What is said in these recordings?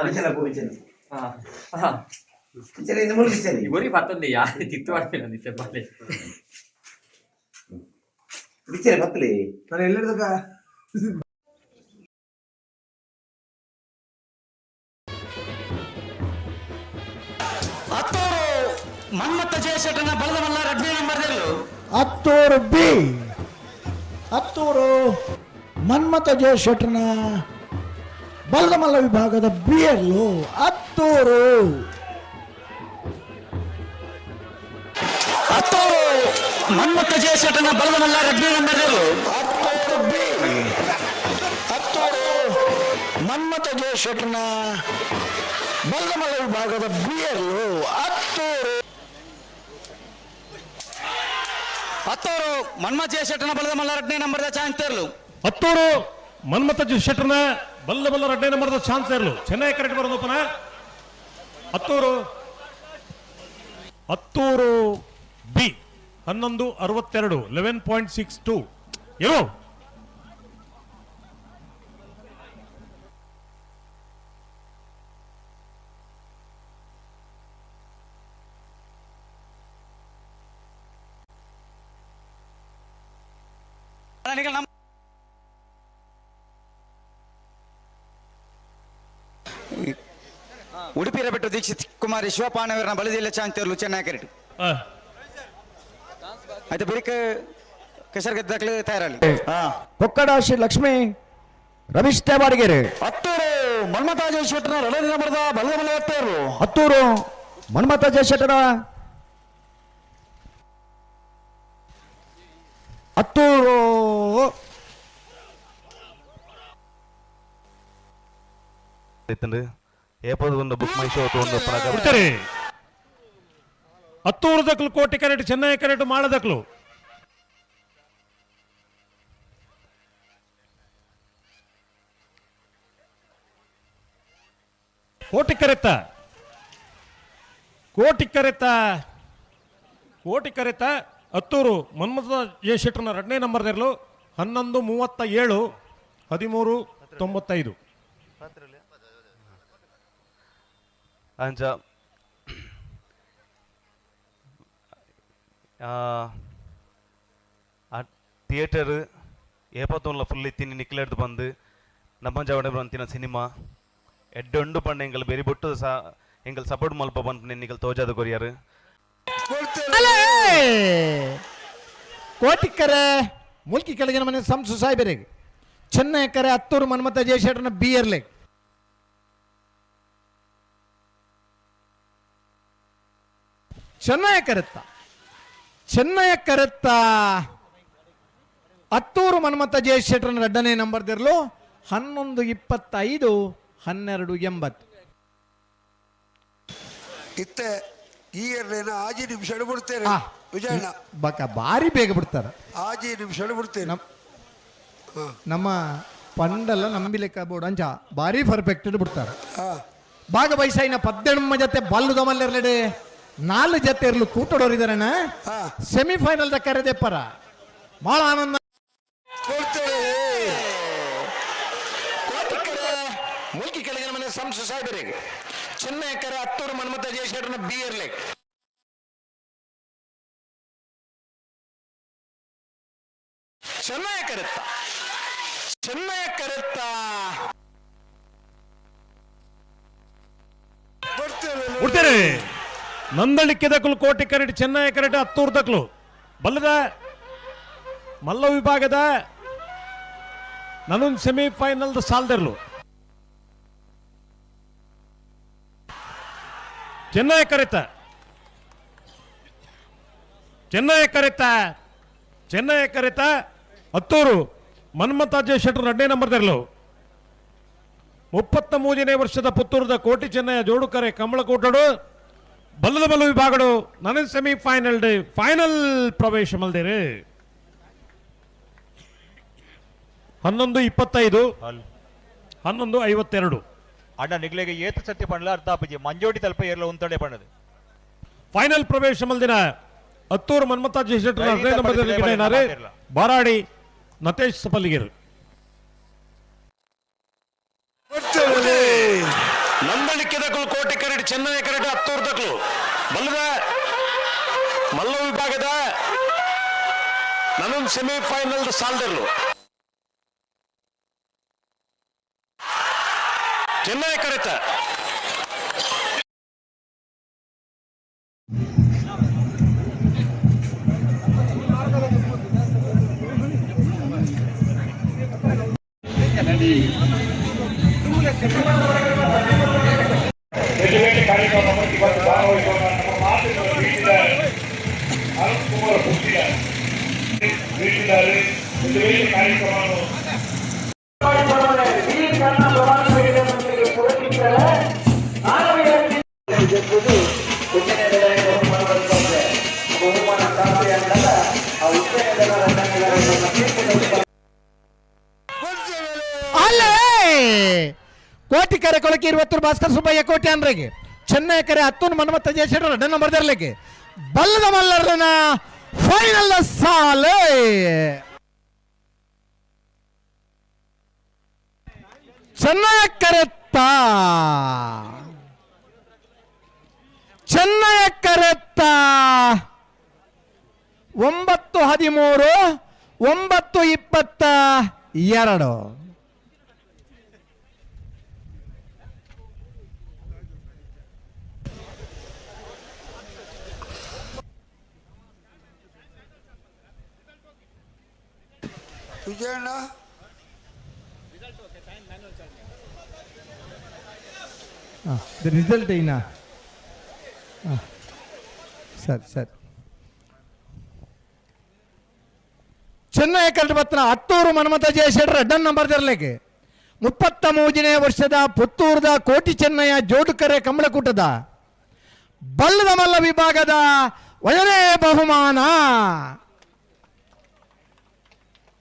ಬಿಚ್ಚಲ ಬಿಚ್ಚಲ. ಹಾ ಹಾ. ಬಿಚ್ಚಲ ಇಂದ ಮುಳು ಬಿಚ್ಚಲಿ. ಗುರಿ ಪತ್ತೊಂದು ಯಾರು ತಿತ್ತು ಮಾಡ್ತೀನಿ ನಿತ್ಯ ಬಾಲೆ. ಬಿಚ್ಚಲೆ ಬತ್ತಲಿ. ನಾನು ಎಲ್ಲಿಡ್ದಕ್ಕ? ಹತ್ತೂರು ಮನ್ಮತ್ತ ಜಯಶೆಟ್ಟನ ಬಲದ ಮಲ್ಲ ರಡ್ನೇ ನಂಬರ್. ಹತ್ತೂರು ಬಿ, ಹತ್ತೂರು ಮನ್ಮಥ ಜಯ ಶೆಟ್ಟರ್ನ ಬಲ್ಲಮಲ್ಲ ವಿಭಾಗದ ಬಿಯರ್ಲು ಹತ್ತೂರು. ಹತ್ತೂರು ಮನ್ಮತ್ತ ಜಯಶೆಟ್ಟನ ಬಲದ ಮಲ್ಲ ರಡ್ನೇ ನಂಬರ್. ಹತ್ತೂರು ಬಿ, ಹತ್ತೂರು ಮನ್ಮಥ ಜಯ ಶೆಟ್ಟರ್ನ ಬಲ್ಲಮಲ್ಲ ವಿಭಾಗದ ಬಿಯರ್ಲು ಹತ್ತೂರು. ಹತ್ತೂರು ಮನ್ಮಥ ಜಯಶೆಟ್ಟನ ಬಲದ ಮಲ್ಲ ರಡ್ನೇ ನಂಬರ್ ಚಾನ್ಸರ್ಲು. ಹತ್ತೂರು ಮನ್ಮಥ ಜಿ ಶೆಟ್ಟರ್ನ ಬಲ್ಲ ಬಲ್ಲ ರಡ್ಡೆ ನಂಬರ್ದ ಚಾನ್ಸ್ ಇರಲು ಚೆನ್ನೈ ಕರೆಕ್ಟ್ ಬರೋದಪ್ಪನ. ಹತ್ತೂರು, ಹತ್ತೂರು ಬಿ 11.62, 11.62 ಇರು. ನಮ್ಮ ಉಡುಪಿ ರಬೆಟ್ಟು ದೀಕ್ಷಿತ್ ಕುಮಾರಿ ಶಿವಪಾನವರನ ಬಲದಿಲ್ಲ ಚಾನ್ಸರ್ಲು ಚೆನ್ನೈ ಕರೆಕ್ಟ್. ಆಯ್ತು, ಬಿರಿಕ್ ಕೆಸರುಗದ್ದಕ್ಲೆ ತಯಾರಲ್ಲಿ. ಕೊಕ್ಕಡ ಶ್ರೀ ಲಕ್ಷ್ಮೀ ರವೀಶ್ ತೇವಾಡಿಗೆರೆ. ಹತ್ತೂರು ಮನ್ಮಥ ಜಯಶೆಟ್ಟನ ರಡನೇ ನಂಬರ್ದ ಬಲದ ಮಲ್ಲ ಹತ್ತೂರು. ಹತ್ತೂರು ಮನ್ಮಥ ಜಯ ಶೆಟ್ಟರ ಹತ್ತೂರು. ಇತ್ತಂದ್ರೆ ಏಪದ ಒಂದು ಬುಕ್ my show ಒಂದು ಪಣಗ. ಬಿಡ್ತಾರೆ. ಹತ್ತೂರು ದಕ್ಲು ಕೋಟಿ ಕರೆಕ್ಟ್, ಚೆನ್ನೈ ಕರೆಕ್ಟ್ ಮಾಡದಕ್ಲು. ಕೋಟಿ ಕರೆತ, ಕೋಟಿ ಕರೆತ, ಕೋಟಿ ಕರೆತ. ಹತ್ತೂರು ಮನ್ಮಥ ಜಯಶೆಟ್ಟರ್ನ ಎರಡನೇ ನಂಬರ್ದಿರಲು 11.37, 13.95. ಅಂಚ ಆ ಥಿಯೇಟರ್ ಏಪತ್ತೊಂದ್ಲ ಫುಲ್ ಇತ್ತೀನಿ. ನಿಕ್ಲೆಡ್ದು ಬಂದು ನಮ್ಮ ಜಾವಡೆ ಬಂತಿನ ಸಿನಿಮಾ ಎಡ್ಡೆ ಉಂಡು ಪಂಡ ಎಂಕಲ್ ಬೆರಿ ಬೊಟ್ಟು ಸಾ ಎಂಕಲ್ ಸಪೋರ್ಟ್ ಮಲ್ಪ ಬಂದು ನಿಕಲ್ ತೋಜಾದ ಕೊರಿಯರ್. ಕೋಟಿಕ್ಕರೆ ಮುಲ್ಕಿ ಕೆಳಗಿನ ಮನೆ ಸಂಸು ಸಾಹೇಬರಿಗೆ. ಚೆನ್ನೈ ಕರೆ ಹತ್ತೂರು ಮನ್ಮಥ ಜಯಶೆಟ್ಟರ್ನ ಬಿಯರ್ಲೆ. ಚೆನ್ನಯ ಕರೆತ್ತ, ಚೆನ್ನಯ ಕರೆತ್ತ. ಹತ್ತೂರು ಮನ್ಮಥ ಜಯಶೆಟ್ಟರ್ನ ಎರಡನೇ ನಂಬರ್ದಿರಲು 11.25, 12.80. ಇತ್ತೆ ಈ ಇಯರ್ಲೇನ ಆಜಿ ನಿಮಿಷ ಬಿಡ್ತೇನೆ. ವಿಜಯಣ್ಣ. ಬಕ ಭಾರಿ ಬೇಗ ಬಿಡ್ತಾರೆ. ಆಜಿ ನಿಮಿಷ ಬಿಡ್ತೇನೆ. ನಮ್ಮ ಪಂಡಲ್ಲ ನಂಬಿಲೆಕ್ಕ ಬೋರ್ಡ್ ಅಂಚ ಭಾರಿ ಪರ್ಫೆಕ್ಟ್ ಬಿಡ್ತಾರೆ. ಭಾಗವಹಿಸಾಯಿನ ಪದ್ದೆಣ್ಮ ಜೊತೆ ಬಲ್ಲು ದಮಲ್ಲಿರ್ಲೆಡೆ ನಾಲ್ಕು ಜೊತೆ ಇರ್ಲು ಕೂಟಡೋರಿದಾರಣ. ಸೆಮಿಫೈನಲ್ the ಕರೆದೆ ಪರ ಬಹಳ ಆನಂದ. ಕೋಟಿಕ್ಕರೆ ಮುಲ್ಕಿ ಕೆಳಗಿನ ಮನೆ ಸಂಸು ಸಾಹೇಬರಿಗೆ. ಚೆನ್ನೈ ಕರೆ ಹತ್ತೂರು ಮನ್ಮಥ ಜಯಶೆಟ್ಟನ ಬಿಯರ್ಲೆ. ಚೆನ್ನೈ ಕರೆತ್ತ, ಚೆನ್ನೈ ಕರೆತ್ತ. ಬಿಡ್ತಾರೆ. ನಂದಳಿಕೆ ದಕ್ಲು ಕೋಟಿ ಕರೆಟ್, ಚೆನ್ನೈ ಕರೆಟ್ ಹತ್ತೂರು ದಕ್ಲು ಬಲ್ಲದ ಮಲ್ಲ ವಿಭಾಗದ ನನ್ನೊಂದು ಸೆಮಿಫೈನಲ್ ಸಾಲ್ದಿರ್ಲು. ಚೆನ್ನೈ ಕರೆತ, ಚೆನ್ನೈ ಕರೆತ, ಚೆನ್ನೈ ಕರೆತ. ಹತ್ತೂರು ಮನ್ಮಥ ಜಯಶೆಟ್ಟರು ಎರಡನೇ ನಂಬರ್ ತೆರಲು. 33ನೇ ವರ್ಷದ ಪುತ್ತೂರದ ಕೋಟಿ ಚೆನ್ನಯ್ಯ ಜೋಡುಕರೆ ಕಮಲಕೋಟಡು ಬಲ್ಲದ ಬಲ್ಲ ವಿಭಾಗಡು ನನ್ನ ಸೆಮಿಫೈನಲ್ ಫೈನಲ್ ಪ್ರವೇಶ ಮಲ್ದೇರಿ. 11.25, 11.52. ಅಣ್ಣ, ನಿಗ್ಲೆಗೆ ಏತ ಸತ್ಯ ಪಂಡಲ ಅರ್ಥ ಆಪುಜಿ. ಮಂಜೋಡಿ ತಲ್ಪ ಏರ್ಲ ಉಂತಡೆ ಪಂಡದು. ಫೈನಲ್ ಪ್ರವೇಶ ಮಲ್ದಿನ ಹತ್ತೂರು ಮನ್ಮಥ ಜಯಶೆಟ್ಟರ್ ಹದಿನೈದು ನಂಬರ್ ಬಾರಾಡಿ ನತೇಶ್ ಸಪಲ್ಲಿಗಿರ್. Chennai ಕರೆಟ್ ಹತ್ತೂರು ತಕ್ಲು ಬಲ್ಲದ ಮಲ್ಲ ವಿಭಾಗದ ನನ್ನೊಂದು ಸೆಮಿಫೈನಲ್ ಸಾಲ್ದರ್ಲು ಚೆನ್ನೈ ಕರೆತ. ಅಲ್ಲೇ ಕೋಟಿ ಕರೆ ಕೊಳಕೆ ಇರುವತ್ತರು ಭಾಸ್ಕರ್ ಸುಬ್ಬಯ್ಯ ಕೋಟಿ ಅನ್ರಿಗೆ ಚೆನ್ನೈ ಕರೆ ಹತ್ತೊಂದು ಮನ್ಮತ್ತ ಜಯಶೇಖರ್ ಎರಡನೇ ನಂಬರ್ ಬಲ್ಲದ ಮಲ್ಲರನ ಫೈನಲ್ ಸಾಲೆ. Chennai ಕರೆತ್ತ, Chennai ಕರೆತ್ತ. 9-13, 9-22. Vijayanna. The result ಏನ? ಸರಿ ಸರಿ. ಚೆನ್ನೈ ಕಲ್ಪತ್ರ ಹತ್ತೂರು ಮನ್ಮಥ ಜಯಶೆಟ್ಟರ್ ಅಡ್ಡನ್ ನಂಬರ್ ತೆರಲಿಕ್ಕೆ 33ನೇ ವರ್ಷದ ಪುತ್ತೂರದ ಕೋಟಿ ಚೆನ್ನಯ್ಯ ಜೋಡುಕರೆ ಕಮಲಕೂಟದ ಬಲ್ಲದ ಮಲ್ಲ ವಿಭಾಗದ ಒಂದನೇ ಬಹುಮಾನ.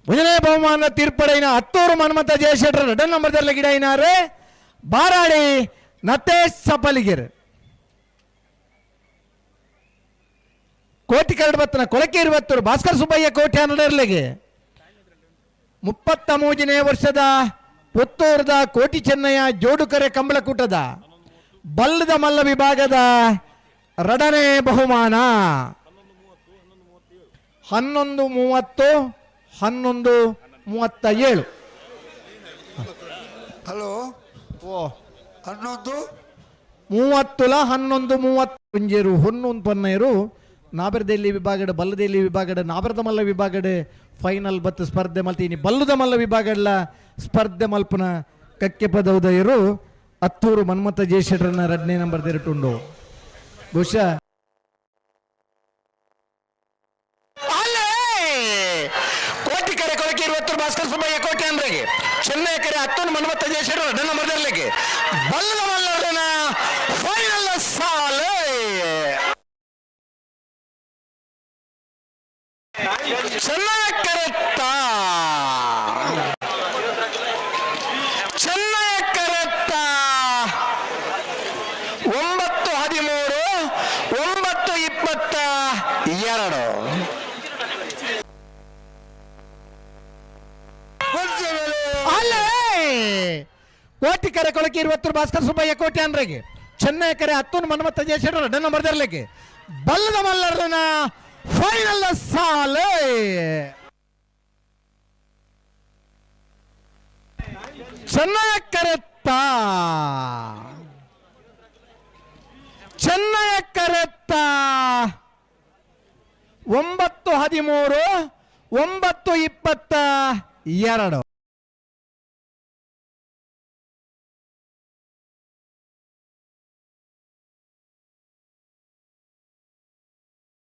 ಒಂದನೇ ಬಹುಮಾನ ತೀರ್ಪಡೈನ ಹತ್ತೂರು ಮನ್ಮಥ ಜಯಶೆಟ್ಟರ್ ಅಡ್ಡನ್ ನಂಬರ್ ತೆರಲಿಕ್ಕೆ ಗಿಡ ಬಾರಾಡಿ ನತೇಶ್ ಸಪಲಿಗಿರ್. ಕೋಟಿ ಕರಡು ಬತ್ತನ ಕೊಳಕೆ ಇರುವತ್ತರು ಭಾಸ್ಕರ್ ಸುಬ್ಬಯ್ಯ ಕೋಟಿ ಹನ್ನೆರಡರ್ಲಿಗೆ 33ನೇ ವರ್ಷದ ಪುತ್ತೂರದ ಕೋಟಿ ಚೆನ್ನಯ್ಯ ಜೋಡುಕರೆ ಕಂಬಳಕೂಟದ ಬಲ್ಲದ ಮಲ್ಲ ವಿಭಾಗದ ಎರಡನೇ ಬಹುಮಾನ. 11:30, 11:37. ಹಲೋ. ಓ. 11 ಮೂವತ್ತುಲ 11:30 ಒಂಜೇರು ಹೊನ್ನೊಂದು ಪನ್ನೈರು ನಾಬರದೆಲ್ಲಿ ವಿಭಾಗಡ್ ಬಲ್ಲದೆಲ್ಲಿ ವಿಭಾಗಡ್ ನಾಬರದ ಮಲ್ಲ ವಿಭಾಗಡ್ ಫೈನಲ್ ಬತ್ತು ಸ್ಪರ್ಧೆ ಮಲ್ತೀನಿ. ಬಲ್ಲದ ಮಲ್ಲ ವಿಭಾಗಡ್ಲ ಸ್ಪರ್ಧೆ ಮಲ್ಪನ ಕಕ್ಕೆ ಪದೌದಯರು ಅತ್ತೂರು ಮನ್ಮಥ ಜಯಶೆಟ್ಟರನ್ನ ಎರಡನೇ ನಂಬರ್ ದಿರಟುಂಡು ಬಹುಶಃ. ಅಲ್ಲೇ ಕೋಟಿ ಕರೆ ಕೊಳಕೆ ಇರುವತ್ತರು ಭಾಸ್ಕರ್ ಸುಬ್ಬಯ್ಯ ಕೋಟಿ ಅಂದ್ರೆಗೆ ಚೆನ್ನೈ ಕರೆ ಹತ್ತೊಂದು ಮನ್ಮಥ ಜಯಶೆಟ್ಟರ್ ಎರಡನೇ ನಂಬರ್ ತೆರಲಿಕ್ಕೆ ಬಲ್ಲದ ಮಲ್ಲರನ ಫೈನಲ್ ಸಾಲೆ. ಚೆನ್ನೈ ಕರೆತ್ತ, ಚೆನ್ನೈ ಕರೆತ್ತ. 9-13, 9-22. ಅಲ್ಲೇ ಕೋಟಿ ಕರೆ ಕೊಳಕೆ ಇರುವತ್ತರು ಭಾಸ್ಕರ್ ಸುಬ್ಬಯ್ಯ ಕೋಟಿ ಅಂದ್ರೆಗೆ ಚೆನ್ನೈ ಕರೆ ಹತ್ತೊಂದು ಮನ್ಮಥ ಜಯಶೆಟ್ಟರ್ ಎರಡನೇ ನಂಬರ್ ತೆರಲಿಕ್ಕೆ ಬಲ್ಲದ ಮಲ್ಲರನ ಫೈನಲ್ ಸಾಲೆ. ಚೆನ್ನೈ ಕರೆತ್ತ, ಚೆನ್ನೈ ಕರೆತ್ತ. 9-13, 9-22.